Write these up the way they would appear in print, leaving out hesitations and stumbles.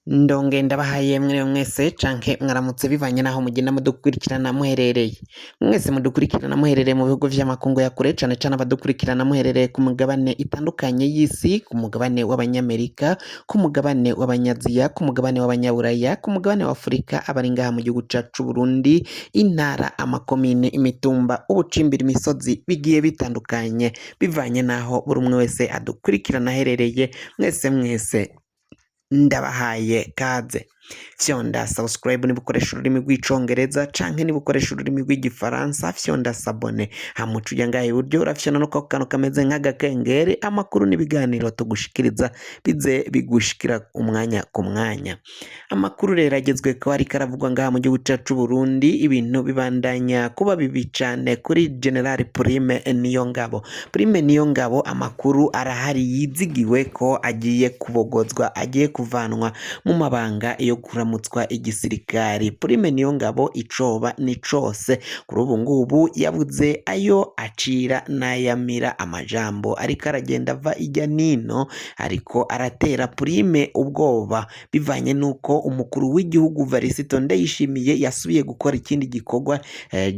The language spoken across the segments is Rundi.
Ndonge ndabahaye mwiriwe mwese canke mwaramutse bivanye naho mugenda mudukurikirana muherereye. Mwese mudukurikirana muherereye mu bihugu vy'amakungu ya kure cane cane abadukurikirana muherereye ku migabane itandukanye y'isi, ku mugabane w'abanyamerika, ku mugabane w'abanyaziya, ku mugabane w'abanyaburaya, ku mugabane wa Afurika, abari ngaha mu gihugu cacu c'Uburundi, intara, amakomine, imitumba, ubucimbiri, imisozi bigiye bitandukanye bivanye naho buri umwe wese adukurikirana aherereye, mwese mwese ndabahaye kaze. Fyonda subscribe niba ukoresha ururimi rw'icongereza canke niba ukoresha ururimi rw'igifaransa fyonda s'abonner, hama uca uja ngaha iburyo urafyonda no kwako kantu kameze nk'agakengeri, amakuru n'ibiganiro tugushikiriza bize bigushikira umwanya ku mwanya. Amakuru rero agezweko ariko aravugwa ngaha mu gihugu cacu c'Uburundi, ibintu bibandanya kuba bibi cane kuri General Prime Niyongabo. Prime Niyongabo amakuru arahari yizigiwe ko agiye kubogozwa, agiye kuvanwa mu mabanga yo kuramutswa igisirikari. Prime Niyongabo icoba ni cose, kuri ubu ngubu yabuze ayo acira n'ayamira, amajambo ariko aragenda ava irya nino ariko aratera Prime ubwoba bivanye n'uko umukuru w'igihugu Varisito Ndayishimiye yasubiye gukora ikindi gikorwa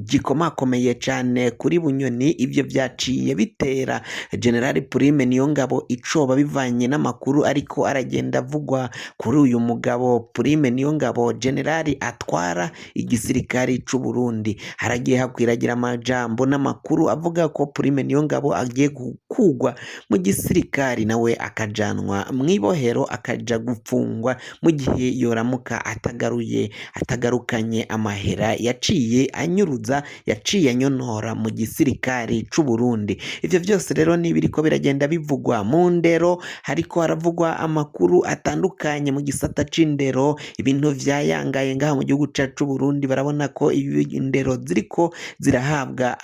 gikomakomeye cane kuri Bunyoni. Ivyo vyaciye bitera General Prime Niyongabo icoba bivanye n'amakuru ariko aragenda avugwa kuri uyu mugabo Prime Niyongabo General atwara igisirikari c'u Burundi. Haragiye hakwiragira amajambo n'amakuru avuga ko Prime Niyongabo agiye gukugwa mu gisirikari nawe akajanwa mw'ibohero akaja gupfungwa mu gihe yoramuka atagaruye atagarukanye amahera yaciye anyuruza yaciye anyonora mu gisirikari c'u Burundi. Ivyo vyose rero ni ibiriko biragenda bivugwa mu ndero, hariko haravugwa amakuru atandukanye mu gisata c'indero, ibintu vyayangaye ngaha mu gihugu cacu c'Uburundi, barabona ko indero ziriko zirahabwa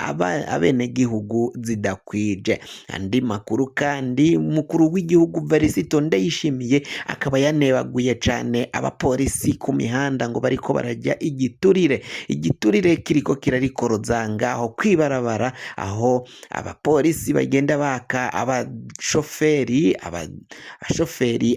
abenegihugu zidakwije. Andi makuru kandi umukuru w'igihugu Varisito Ndayishimiye akaba yanebaguye cane abapolisi ku mihanda ngo bariko bararya igiturire. Igiturire kiriko kirarikoroza ngaho kwibarabara aho abapolisi bagenda baka abashoferi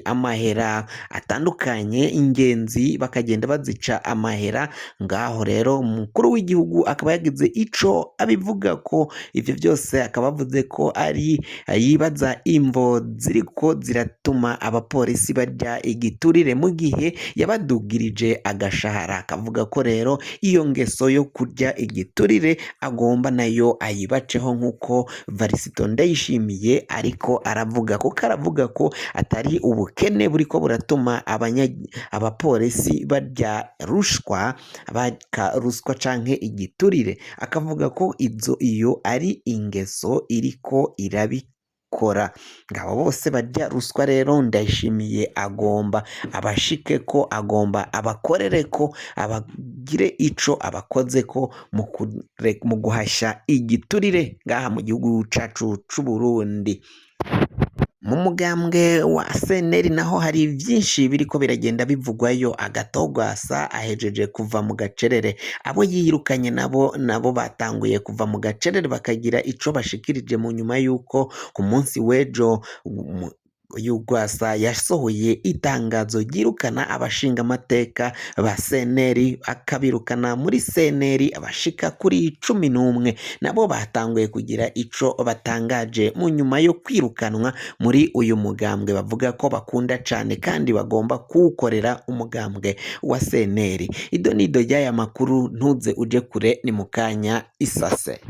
amahera atandukanye, ingenzi bakagenda bazica amahera. Ngaho rero umukuru w'igihugu akaba yagize ico abivuga ko ivyo vyose akaba avuze ko ari yibaza imvo ziriko ziratuma abapolisi barya igiturire mu gihe yabadugirije agashahara, akavuga ko rero iyo ngeso yo kurya igiturire agomba nayo ayibaceho nk'uko Varisito Ndayishimiye ariko aravuga, kuko aravuga ko atari ubukene buriko buratuma abapolisi barya rushwa, baka ruswa canke igiturire, akavuga ko izo iyo ari ingeso iriko irabikora. Ngabo bose barya ruswa rero Ndayishimiye agomba abashike ko agomba abakorere ko abagire ico abakoze ko mu guhasha igiturire ngaha mu gihugu cacu c'Uburundi. Mu mugambwe wa CNL naho hari vyinshi biriko biragenda bivugwayo. Agatogwasa ahejeje kuva mu gacerere, abo yirukanye nabo batanguye kuva mu gacerere bakagira ico bashikirije mu nyuma y'uko ku munsi w'ejo Yugwasa yasohoye itangazo ryirukana abashingamateka ba CNL, akabirukana muri CNL abashika kuri 11, nabo batanguye kugira ico batangaje mu nyuma yo kwirukanwa muri uyu mugambwe bavuga ko bakunda cane kandi bagomba kuwukorera umugambwe wa CNL. Ido nido ry'aya makuru ntuze uje kure, ni mukanya isase.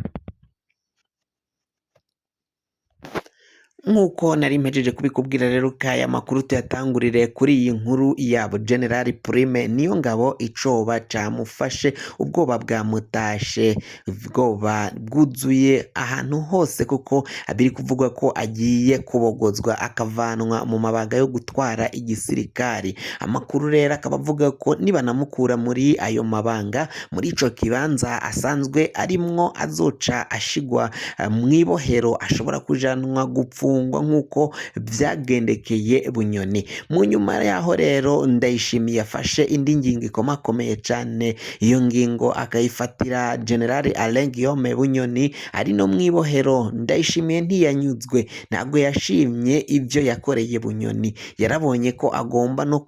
Nk'uko nari mpejeje kubikubwira rero kaya makuru tuyatangurire kuri iyi nkuru ya General Prime Niyongabo, icoba camufashe, ubwoba bwamutashe, ubwoba bwuzuye ahantu hose, kuko biri kuvugwa ko agiye kubogozwa akavanwa mu mabanga yo gutwara igisirikari. Amakuru rero akaba avuga ko nibanamukura muri ayo mabanga, muri ico kibanza asanzwe arimwo, azoca ashigwa mw'ibohero, ashobora kujanwa gupfungwa. gufungwa nk'uko vyagendekeye Bunyoni. Mu nyuma yaho rero Ndayishimiye afashe indi ngingo ikomakomeye cane, iyo ngingo akayifatira General Alain Guillaume Bunyoni ari no mw'ibohero. Ndayishimiye ntiyanyuzwe, ntabwo yashimye ivyo yakoreye Bunyoni, yarabonye ko agomba no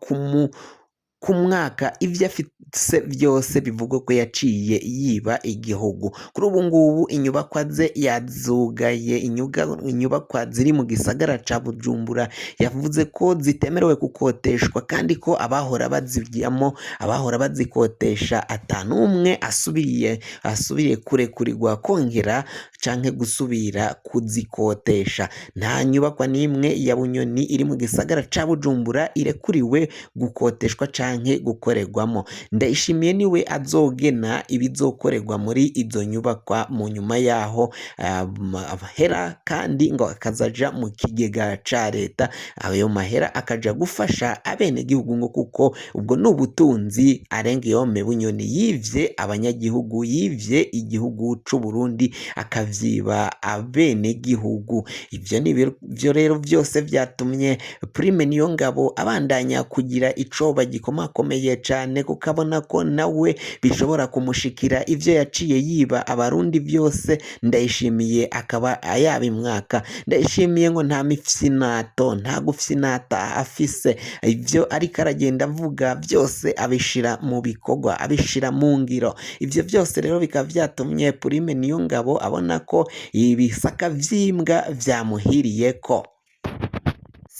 kumwaka ivyo afise vyose bivugwa ko yaciye yiba igihugu. Kuri ubu ngubu inyubakwa ze yazugaye, inyubakwa ziri mu gisagara ca Bujumbura yavuze ko zitemerewe gukoteshwa, kandi ko abahora bazijyamo, abahora bazikotesha atanumwe asubiriye kurekurirwa kongera canke gusubira kuzikotesha. Nta nyubakwa n'imwe ya Bunyoni iri mu gisagara ca Bujumbura irekuriwe gukoteshwa canke gukorerwamo. Ndayishimiye niwe azogena ibizokorerwa muri izo nyubakwa mu nyuma yaho amahera, kandi ngo akazaja mu kigega ca leta, ayo mahera akaja gufasha abenegihugu, ngo kuko ubwo ni ubutunzi Alain Guillaume Bunyoni yivye abanyagihugu, yivye igihugu c'u Burundi, akavyiba abenegihugu. Ivyo ni byo rero vyose vyatumye Prime Niyongabo abandanya kugira icoba gikomakomeye cane, kuko abona ko nawe bishobora kumushikira ivyo yaciye yiba abarundi vyose, Ndayishimiye akaba yabimwaka. Ndayishimiye ngo nta mifyinato, nta gufyinata afise, ivyo ariko aragenda avuga vyose abishira mu bikorwa, abishira mu ngiro. Ivyo vyose rero bikaba vyatumye Prime Niyongabo abona ko ibisaka vy'imbwa vyamuhiriyeko.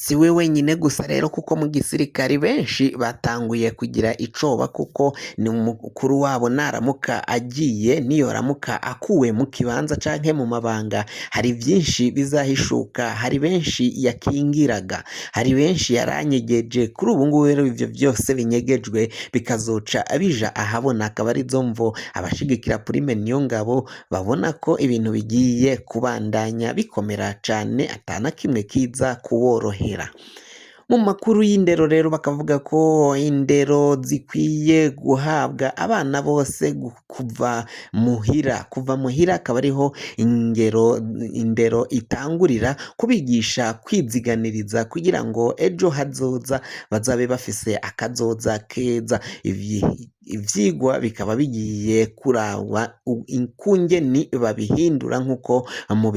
Si we wenyine gusa rero, kuko mu gisirikari benshi batanguye kugira icoba, kuko ni umukuru wabo naramuka agiye, niyoramuka akuwe mu kibanza canke mu mabanga, hari vyinshi bizahishuka, hari benshi yakingiraga, hari benshi yaranyegeje. Kuri ubu ngubu rero ivyo vyose binyegejwe bikazoca bija ahabona, akaba arizo mvo abashigikira Prime Niyongabo babona ko ibintu bigiye kubandanya bikomera cane, atana kimwe kiza kuborohera. Mu makuru y'indero rero bakavuga ko indero zikwiye guhabwa abana bose kuva muhira, kuva muhira akaba ariho indero itangurira, kubigisha kwiziganiriza kugira ngo ejo hazoza bazabe bafise akazoza keza. Ivyigwa bikaba bigiye kuraba ukungene babihindura, nk'uko mu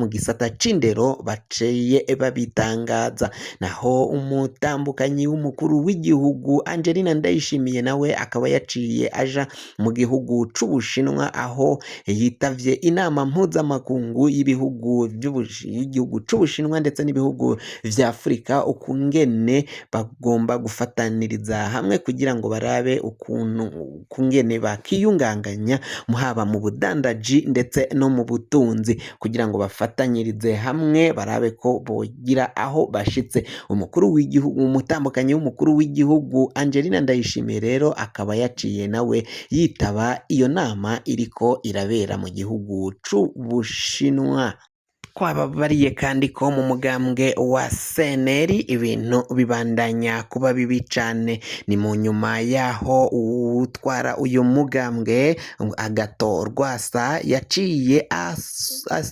gisata c'indero baciye babitangaza. Naho umutambukanyi w'umukuru w'igihugu Angelina Ndayishimiye nawe akaba yaciye aja mu gihugu c'Ubushinwa, aho yitavye inama mpuzamakungu y'ibihugu y'igihugu c'Ubushinwa ndetse n'ibihugu vya Afurika, ukungene bagomba gufataniriza hamwe kugira ngo barabe ukungene bakiyunganganya haba mu budandaji ndetse no mu butunzi, kugira ngo bafatanyirize hamwe barabe ko bogira aho bashitse. Umukuru w'igihugu, umutambukanyi w'umukuru w'igihugu Angelina Ndayishimiye rero akaba yaciye nawe yitaba iyo nama iriko irabera mu gihugu c'Ubushinwa. Twababariye kandi ko mu mugambwe wa CNL ibintu bibandanya kuba bibi cane. Ni mu nyuma yaho utwara uyu mugambwe Agathon Rwasa yaciye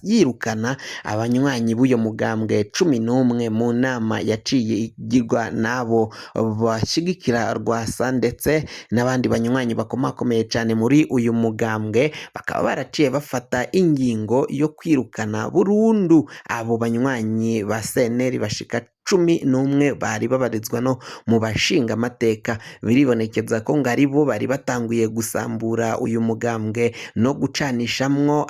yirukana abanywanyi b'uyu mugambwe 11 mu nama yaciye igirwa n'abo bashigikira Rwasa ndetse n'abandi banywanyi bakomakomeye cane muri uyu mugambwe, bakaba baraciye bafata ingingo yo kwirukana burundu abo banywanyi ba CNL bashika 11 bari babarizwa no mu bashinga amateka. Biribonekeza ko ngo aribo bari batanguye gusambura uyu mugambwe no gucanishamwo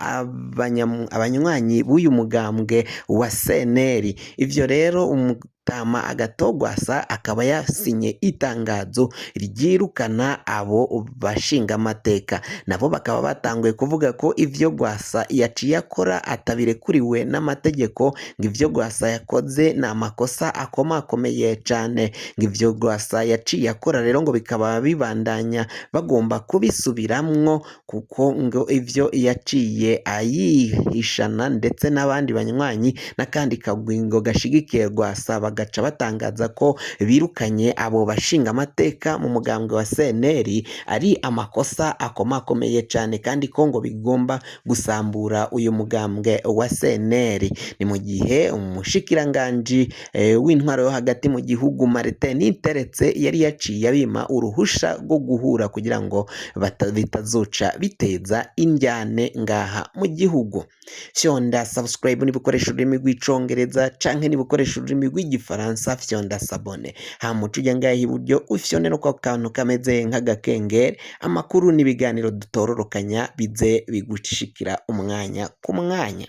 abanywanyi b'uyu mugambwe wa CNL. Ivyo rero umutama Agathon Rwasa akaba yasinye itangazo ryirukana abo bashinga amateka, nabo bakaba batanguye kuvuga ko ivyo Rwasa yaciye akora atabirekuriwe n'amategeko, ngo ivyo Rwasa yakoze ni amakosa akomakomeye cane, ngo ivyo Rwasa yaciye akora rero ngo bikaba bibandanya bagomba kubisubiramwo, kuko ngo ivyo yaciye ayihishana ndetse n'abandi banywanyi n'akandi kagwi ngo gashigikiye Rwasa bagaca batangaza ko birukanye abo bashingamateka mu mugambwe wa CNL ari amakosa akomakomeye cane, kandi ko ngo bigomba gusambura uyu mugambwe wa CNL. Ni mu gihe umushikiranganji w'intwaro yo hagati mu gihugu Martin Niteretse yari yaciye abima uruhusha rwo guhura kugira ngo bitazoca biteza indyane ngaha mu gihugu. Fyonda subscribe niba ukoresha ururimi rw'icongereza, canke niba ukoresha ururimi rw'igifaransa fyonda s'abonner, hama uce uja ngaha iburyo ufyonde no kwa kantu kameze nk'agakengeri, amakuru n'ibiganiro dutororokanya bize bigushikira umwanya ku mwanya.